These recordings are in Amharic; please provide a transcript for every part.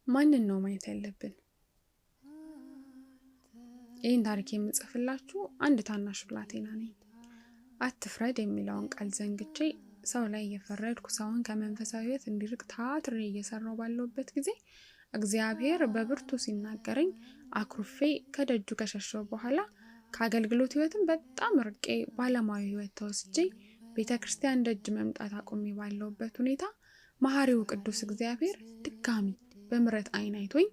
ማንን ነው ማየት ያለብን? ይህን ታሪክ የምጽፍላችሁ አንድ ታናሽ ብላቴና ነኝ። አትፍረድ የሚለውን ቃል ዘንግቼ ሰው ላይ እየፈረድኩ ሰውን ከመንፈሳዊ ሕይወት እንዲርቅ ታትሬ እየሰራው ባለሁበት ጊዜ እግዚአብሔር በብርቱ ሲናገረኝ አኩርፌ ከደጁ ከሸሸው በኋላ ከአገልግሎት ሕይወትም በጣም ርቄ ባለማዊ ሕይወት ተወስጄ ቤተ ክርስቲያን ደጅ መምጣት አቁሜ ባለሁበት ሁኔታ መሐሪው ቅዱስ እግዚአብሔር ድጋሚ በምሕረት ዓይን አይቶኝ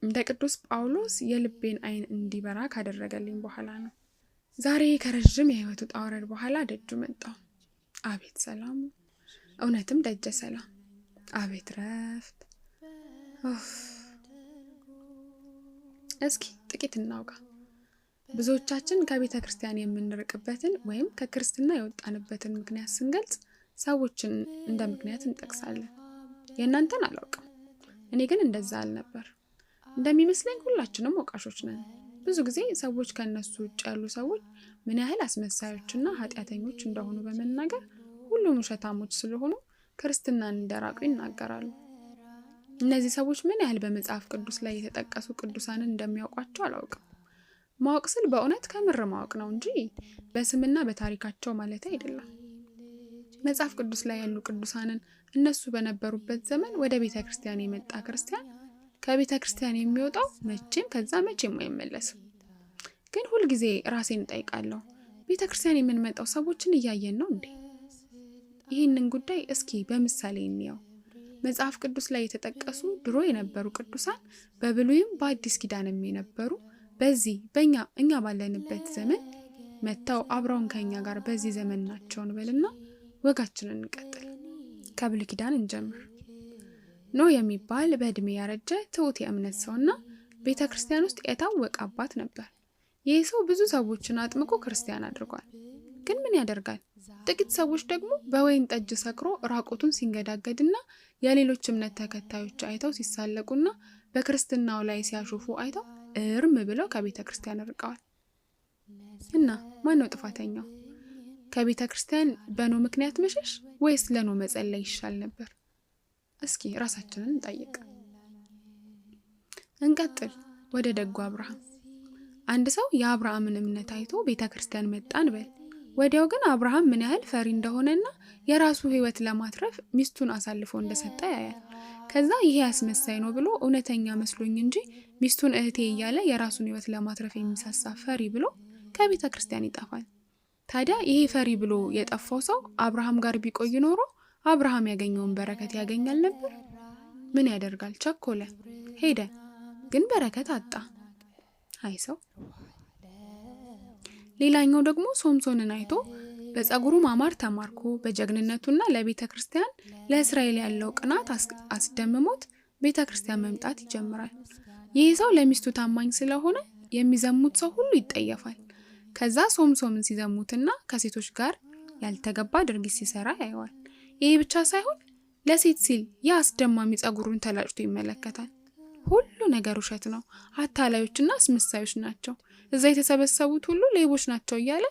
እንደ ቅዱስ ጳውሎስ የልቤን ዓይን እንዲበራ ካደረገልኝ በኋላ ነው። ዛሬ ከረዥም የሕይወት ውጣ ውረድ በኋላ ደጁ መጣሁ። አቤት ሰላሙ! እውነትም ደጀ ሰላም! አቤት ረፍት! እስኪ ጥቂት እናውጋ። ብዙዎቻችን ከቤተ ክርስቲያን የምንርቅበትን ወይም ከክርስትና የወጣንበትን ምክንያት ስንገልጽ ሰዎችን እንደ ምክንያት እንጠቅሳለን። የእናንተን አላውቅም፣ እኔ ግን እንደዛ አልነበር። እንደሚመስለኝ ሁላችንም ወቃሾች ነን። ብዙ ጊዜ ሰዎች ከእነሱ ውጭ ያሉ ሰዎች ምን ያህል አስመሳዮችና ኃጢአተኞች እንደሆኑ በመናገር ሁሉም ውሸታሞች ስለሆኑ ክርስትናን እንደራቁ ይናገራሉ። እነዚህ ሰዎች ምን ያህል በመጽሐፍ ቅዱስ ላይ የተጠቀሱ ቅዱሳንን እንደሚያውቋቸው አላውቅም። ማወቅ ስል በእውነት ከምር ማወቅ ነው እንጂ በስምና በታሪካቸው ማለት አይደለም። መጽሐፍ ቅዱስ ላይ ያሉ ቅዱሳንን እነሱ በነበሩበት ዘመን ወደ ቤተ ክርስቲያን የመጣ ክርስቲያን ከቤተ ክርስቲያን የሚወጣው መቼም ከዛ መቼም አይመለስም። ግን ሁልጊዜ ራሴን እጠይቃለሁ፣ ቤተ ክርስቲያን የምንመጣው ሰዎችን እያየን ነው እንዴ? ይህንን ጉዳይ እስኪ በምሳሌ እንየው። መጽሐፍ ቅዱስ ላይ የተጠቀሱ ድሮ የነበሩ ቅዱሳን በብሉይም በአዲስ ኪዳንም የነበሩ በዚህ በእኛ እኛ ባለንበት ዘመን መጥተው አብረውን ከኛ ጋር በዚህ ዘመን ናቸው እንበልና ወጋችንን እንቀጥል። ከብሉይ ኪዳን እንጀምር። ኖህ የሚባል በእድሜ ያረጀ ትሑት የእምነት ሰውና ቤተ ክርስቲያን ውስጥ የታወቀ አባት ነበር። ይህ ሰው ብዙ ሰዎችን አጥምቆ ክርስቲያን አድርጓል። ግን ምን ያደርጋል፣ ጥቂት ሰዎች ደግሞ በወይን ጠጅ ሰክሮ ራቁቱን ሲንገዳገድና የሌሎች እምነት ተከታዮች አይተው ሲሳለቁና በክርስትናው ላይ ሲያሾፉ አይተው እርም ብለው ከቤተ ክርስቲያን ርቀዋል። እና ማን ነው ጥፋተኛው? ከቤተ ክርስቲያን በኖህ ምክንያት መሸሽ ወይስ ለኖህ መጸለይ ይሻል ነበር? እስኪ ራሳችንን እንጠይቅ። እንቀጥል ወደ ደጉ አብርሃም። አንድ ሰው የአብርሃምን እምነት አይቶ ቤተ ክርስቲያን መጣ እንበል። ወዲያው ግን አብርሃም ምን ያህል ፈሪ እንደሆነና የራሱ ሕይወት ለማትረፍ ሚስቱን አሳልፎ እንደሰጠ ያያል። ከዛ ይሄ አስመሳይ ነው ብሎ እውነተኛ መስሎኝ እንጂ ሚስቱን እህቴ እያለ የራሱን ሕይወት ለማትረፍ የሚሳሳ ፈሪ ብሎ ከቤተ ክርስቲያን ይጠፋል። ታዲያ ይሄ ፈሪ ብሎ የጠፋው ሰው አብርሃም ጋር ቢቆይ ኖሮ አብርሃም ያገኘውን በረከት ያገኛል ነበር? ምን ያደርጋል፣ ቸኮለ፣ ሄደ፣ ግን በረከት አጣ። አይ ሰው። ሌላኛው ደግሞ ሶምሶንን አይቶ በፀጉሩ ማማር ተማርኮ በጀግንነቱና ለቤተ ክርስቲያን ለእስራኤል ያለው ቅናት አስደምሞት ቤተ ክርስቲያን መምጣት ይጀምራል። ይህ ሰው ለሚስቱ ታማኝ ስለሆነ የሚዘሙት ሰው ሁሉ ይጠየፋል። ከዛ ሶምሶንን ሲዘሙትና ከሴቶች ጋር ያልተገባ ድርጊት ሲሰራ ያየዋል። ይህ ብቻ ሳይሆን ለሴት ሲል ያ አስደማሚ ፀጉሩን ተላጭቶ ይመለከታል። ሁሉ ነገር ውሸት ነው፣ አታላዮችና አስመሳዮች ናቸው፣ እዛ የተሰበሰቡት ሁሉ ሌቦች ናቸው እያለ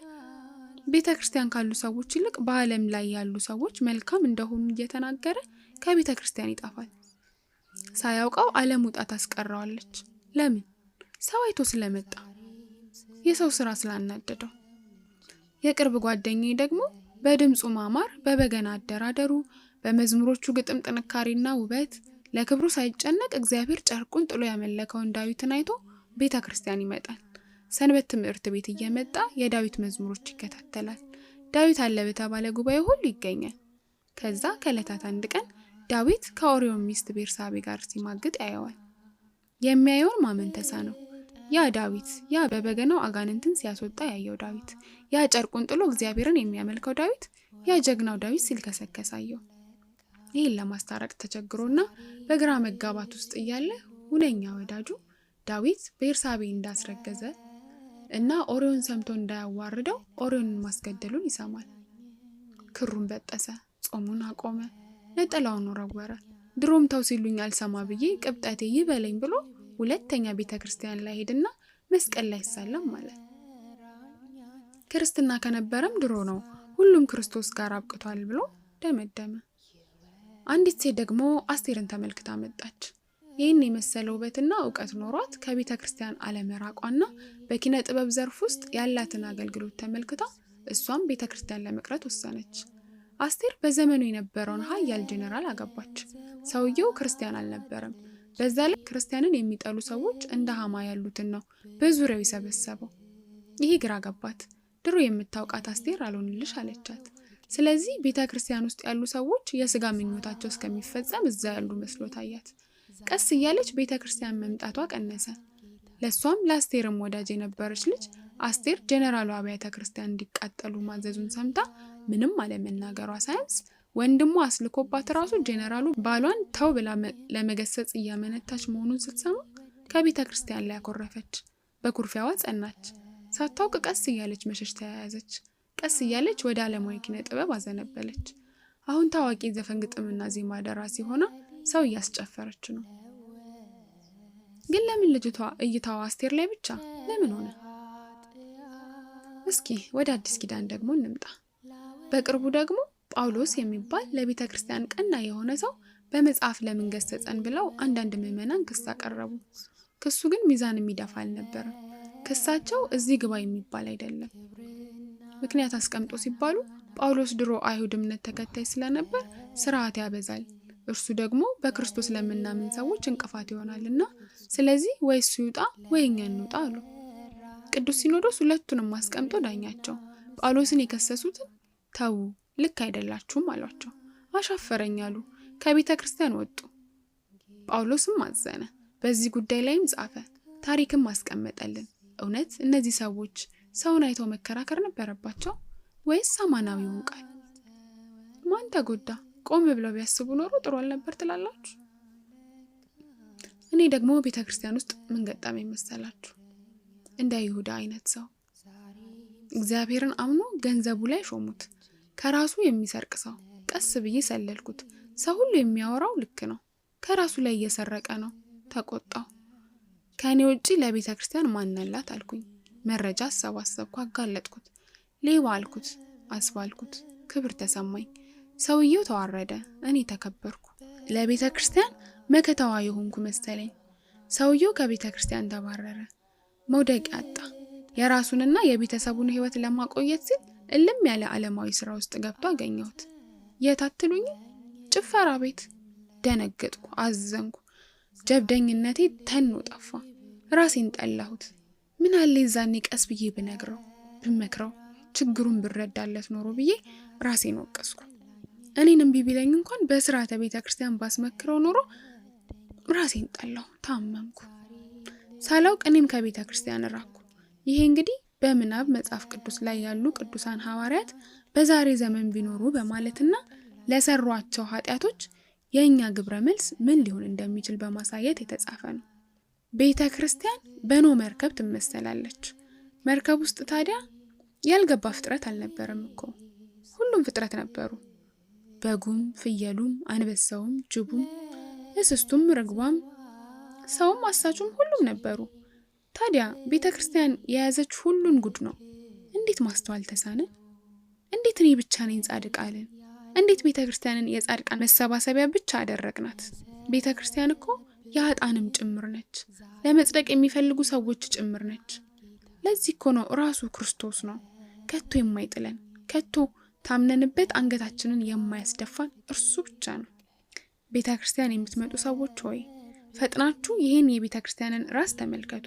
ቤተ ክርስቲያን ካሉ ሰዎች ይልቅ በዓለም ላይ ያሉ ሰዎች መልካም እንደሆኑ እየተናገረ ከቤተ ክርስቲያን ይጠፋል። ሳያውቀው ዓለም ውጣ ታስቀረዋለች። ለምን? ሰው አይቶ ስለመጣ፣ የሰው ስራ ስላናደደው። የቅርብ ጓደኛዬ ደግሞ በድምፁ ማማር፣ በበገና አደራደሩ፣ በመዝሙሮቹ ግጥም ጥንካሬና ውበት ለክብሩ ሳይጨነቅ እግዚአብሔር ጨርቁን ጥሎ ያመለከውን ዳዊትን አይቶ ቤተ ክርስቲያን ይመጣል። ሰንበት ትምህርት ቤት እየመጣ የዳዊት መዝሙሮች ይከታተላል። ዳዊት አለ በተባለ ጉባኤ ሁሉ ይገኛል። ከዛ ከዕለታት አንድ ቀን ዳዊት ከኦርዮን ሚስት ቤርሳቤ ጋር ሲማግጥ ያየዋል። የሚያየውን ማመን ተሳነው። ያ ዳዊት፣ ያ በበገናው አጋንንትን ሲያስወጣ ያየው ዳዊት፣ ያ ጨርቁን ጥሎ እግዚአብሔርን የሚያመልከው ዳዊት፣ ያ ጀግናው ዳዊት ሲልከሰከስ አየው። ይህን ለማስታረቅ ተቸግሮና በግራ መጋባት ውስጥ እያለ ሁነኛ ወዳጁ ዳዊት ቤርሳቤ እንዳስረገዘ እና ኦርዮን ሰምቶ እንዳያዋርደው ኦርዮንን ማስገደሉን ይሰማል። ክሩን በጠሰ፣ ጾሙን አቆመ፣ ነጠላውን ወረወረ። ድሮም ተው ሲሉኝ አልሰማ ብዬ ቅብጠቴ ይበለኝ ብሎ ሁለተኛ ቤተ ክርስቲያን ላይ ሄድና መስቀል ላይ ይሳለም ማለት። ክርስትና ከነበረም ድሮ ነው፣ ሁሉም ክርስቶስ ጋር አብቅቷል ብሎ ደመደመ። አንዲት ሴት ደግሞ አስቴርን ተመልክታ መጣች። ይህን የመሰለ ውበትና እውቀት ኖሯት ከቤተ ክርስቲያን አለመራቋና በኪነ ጥበብ ዘርፍ ውስጥ ያላትን አገልግሎት ተመልክታ እሷም ቤተ ክርስቲያን ለመቅረት ወሰነች። አስቴር በዘመኑ የነበረውን ኃያል ጄኔራል አገባች። ሰውየው ክርስቲያን አልነበረም። በዛ ላይ ክርስቲያንን የሚጠሉ ሰዎች እንደ ሀማ ያሉትን ነው በዙሪያው የሰበሰበው። ይሄ ግራ ገባት። ድሮ የምታውቃት አስቴር አልሆንልሽ አለቻት። ስለዚህ ቤተ ክርስቲያን ውስጥ ያሉ ሰዎች የስጋ ምኞታቸው እስከሚፈጸም እዛ ያሉ መስሎ ታያት። ቀስ እያለች ቤተ ክርስቲያን መምጣቷ ቀነሰ። ለእሷም ለአስቴርም ወዳጅ የነበረች ልጅ አስቴር ጄኔራሉ አብያተ ክርስቲያን እንዲቃጠሉ ማዘዙን ሰምታ ምንም አለመናገሯ ሳያንስ ወንድሟ አስልኮባት ራሱ ጄኔራሉ ባሏን ተው ብላ ለመገሰጽ እያመነታች መሆኑን ስትሰማ ከቤተ ክርስቲያን ላይ አኮረፈች። በኩርፊያዋ ጸናች። ሳታውቅ ቀስ እያለች መሸሽ ተያያዘች። ቀስ እያለች ወደ ዓለማዊ ኪነ ጥበብ አዘነበለች። አሁን ታዋቂ ዘፈን ግጥምና ዜማ ደራሲ ሆና ሰው እያስጨፈረች ነው። ግን ለምን ልጅቷ እይታዋ አስቴር ላይ ብቻ ለምን ሆነ? እስኪ ወደ አዲስ ኪዳን ደግሞ እንምጣ። በቅርቡ ደግሞ ጳውሎስ የሚባል ለቤተ ክርስቲያን ቀና የሆነ ሰው በመጽሐፍ ለምን ገሰጸን ብለው አንዳንድ ምዕመናን ክስ አቀረቡ። ክሱ ግን ሚዛን የሚደፋ አልነበረም። ክሳቸው እዚህ ግባ የሚባል አይደለም። ምክንያት አስቀምጦ ሲባሉ ጳውሎስ ድሮ አይሁድ እምነት ተከታይ ስለነበር ስርዓት ያበዛል፣ እርሱ ደግሞ በክርስቶስ ለምናምን ሰዎች እንቅፋት ይሆናልና ስለዚህ ወይ እሱ ይውጣ ወይ እኛ እንውጣ አሉ። ቅዱስ ሲኖዶስ ሁለቱንም አስቀምጦ ዳኛቸው። ጳውሎስን የከሰሱትን ተዉ፣ ልክ አይደላችሁም አሏቸው። አሻፈረኝ አሉ። ከቤተ ክርስቲያን ወጡ። ጳውሎስም አዘነ። በዚህ ጉዳይ ላይም ጻፈ፣ ታሪክም አስቀመጠልን። እውነት እነዚህ ሰዎች ሰውን አይተው መከራከር ነበረባቸው ወይስ አማናዊውን ቃል? ማን ተጎዳ? ቆም ብለው ቢያስቡ ኖሮ ጥሩ አልነበር ትላላችሁ? እኔ ደግሞ ቤተ ክርስቲያን ውስጥ ምን ገጠመኝ መሰላችሁ? እንደ ይሁዳ አይነት ሰው እግዚአብሔርን አምኖ ገንዘቡ ላይ ሾሙት። ከራሱ የሚሰርቅ ሰው ቀስ ብዬ ሰለልኩት። ሰው ሁሉ የሚያወራው ልክ ነው፣ ከራሱ ላይ እየሰረቀ ነው። ተቆጣው። ከእኔ ውጪ ለቤተ ክርስቲያን ማን አላት አልኩኝ። መረጃ አሰባሰብኩ፣ አጋለጥኩት። ሌባ አልኩት፣ አስባልኩት። ክብር ተሰማኝ። ሰውየው ተዋረደ፣ እኔ ተከበርኩ። ለቤተ ክርስቲያን መከታዋ የሆንኩ መሰለኝ። ሰውየው ከቤተ ክርስቲያን ተባረረ፣ መውደቂያ አጣ። የራሱንና የቤተሰቡን ሕይወት ለማቆየት ሲል እልም ያለ ዓለማዊ ስራ ውስጥ ገብቶ አገኘሁት። የት አትሉኝም? ጭፈራ ቤት። ደነገጥኩ፣ አዘንኩ። ጀብደኝነቴ ተኖ ጠፋ። ራሴን ጠላሁት። ምን አለ የዛኔ ቀስ ብዬ ብነግረው ብመክረው ችግሩን ብረዳለት ኖሮ ብዬ ራሴን ወቀስኩ። እኔን እምቢ ቢለኝ እንኳን በስርዓተ ቤተ ክርስቲያን ባስመክረው ኖሮ ራሴን ጠላሁ፣ ታመምኩ። ሳላውቅ እኔም ከቤተ ክርስቲያን ራቅኩ። ይሄ እንግዲህ በምናብ መጽሐፍ ቅዱስ ላይ ያሉ ቅዱሳን ሐዋርያት በዛሬ ዘመን ቢኖሩ በማለትና ለሰሯቸው ኃጢአቶች የእኛ ግብረ መልስ ምን ሊሆን እንደሚችል በማሳየት የተጻፈ ነው። ቤተ ክርስቲያን በኖህ መርከብ ትመሰላለች። መርከብ ውስጥ ታዲያ ያልገባ ፍጥረት አልነበረም እኮ። ሁሉም ፍጥረት ነበሩ። በጉም፣ ፍየሉም፣ አንበሳውም፣ ጅቡም፣ እንስስቱም፣ ርግቧም፣ ሰውም፣ አሳቹም ሁሉም ነበሩ። ታዲያ ቤተ ክርስቲያን የያዘች ሁሉን ጉድ ነው። እንዴት ማስተዋል ተሳነን? እንዴት እኔ ብቻ ነኝ ጻድቅ አልን? እንዴት ቤተ ክርስቲያንን የጻድቃን መሰባሰቢያ ብቻ አደረግናት? ቤተ ክርስቲያን እኮ የኃጥአንም ጭምር ነች። ለመጽደቅ የሚፈልጉ ሰዎች ጭምር ነች። ለዚህ እኮ ነው ራሱ ክርስቶስ ነው ከቶ የማይጥለን፣ ከቶ ታምነንበት አንገታችንን የማያስደፋን እርሱ ብቻ ነው። ቤተ ክርስቲያን የምትመጡ ሰዎች ሆይ ፈጥናችሁ ይህን የቤተ ክርስቲያንን ራስ ተመልከቱ።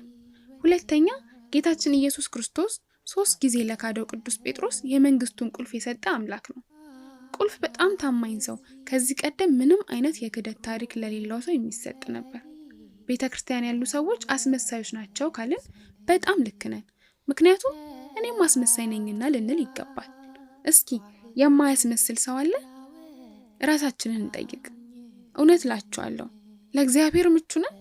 ሁለተኛ፣ ጌታችን ኢየሱስ ክርስቶስ 3 ጊዜ ለካደው ቅዱስ ጴጥሮስ የመንግስቱን ቁልፍ የሰጠ አምላክ ነው። ቁልፍ በጣም ታማኝ ሰው፣ ከዚህ ቀደም ምንም አይነት የክህደት ታሪክ ለሌላው ሰው የሚሰጥ ነበር። ቤተ ክርስቲያን ያሉ ሰዎች አስመሳዮች ናቸው ካልን በጣም ልክ ነን። ምክንያቱም እኔም አስመሳይ ነኝና ልንል ይገባል። እስኪ የማያስመስል ሰው አለ? ራሳችንን እንጠይቅ። እውነት እላችኋለሁ ለእግዚአብሔር ምቹ ነን?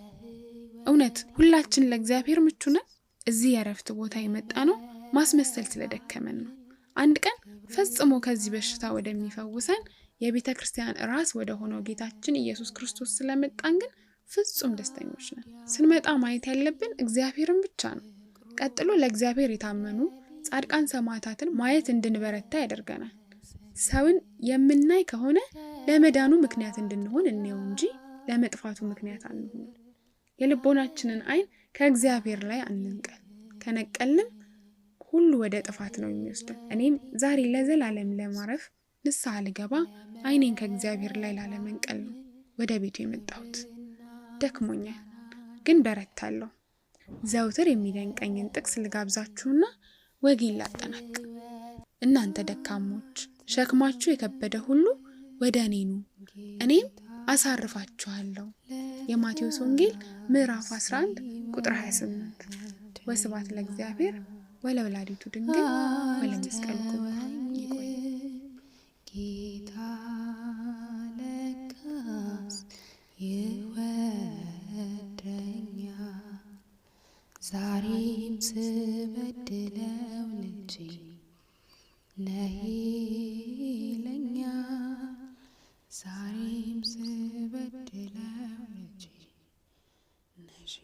እውነት ሁላችን ለእግዚአብሔር ምቹ ነን? እዚህ የእረፍት ቦታ የመጣ ነው ማስመሰል ስለደከመን ነው። አንድ ቀን ፈጽሞ ከዚህ በሽታ ወደሚፈውሰን የቤተ ክርስቲያን ራስ ወደ ሆነው ጌታችን ኢየሱስ ክርስቶስ ስለመጣን ግን ፍጹም ደስተኞች ነን። ስንመጣ ማየት ያለብን እግዚአብሔርን ብቻ ነው። ቀጥሎ ለእግዚአብሔር የታመኑ ጻድቃን ሰማዕታትን ማየት እንድንበረታ ያደርገናል። ሰውን የምናይ ከሆነ ለመዳኑ ምክንያት እንድንሆን እንየው እንጂ ለመጥፋቱ ምክንያት አንሁን። የልቦናችንን ዓይን ከእግዚአብሔር ላይ አንንቀል። ከነቀልንም ሁሉ ወደ ጥፋት ነው የሚወስደን። እኔም ዛሬ ለዘላለም ለማረፍ ንስሐ ልገባ ዓይኔን ከእግዚአብሔር ላይ ላለመንቀል ነው ወደ ቤቱ የመጣሁት። ደክሞኛል፣ ግን በረታለሁ። ዘውትር የሚደንቀኝን ጥቅስ ልጋብዛችሁና ወጌን ላጠናቅ። እናንተ ደካሞች ሸክማችሁ የከበደ ሁሉ ወደ እኔ ኑ፣ እኔም አሳርፋችኋለሁ። የማቴዎስ ወንጌል ምዕራፍ 11 ቁጥር 28። ወስብሐት ለእግዚአብሔር ወለወላዲቱ ድንግል ወለመስቀሉ ክቡር። ይቆይ። ጌታ ለካስ ይወደኛል፣ ዛሬም ስበድለው ልጄ ነህ ይለኛል። ዛሬም ስበድለው ልጄ ነሽ።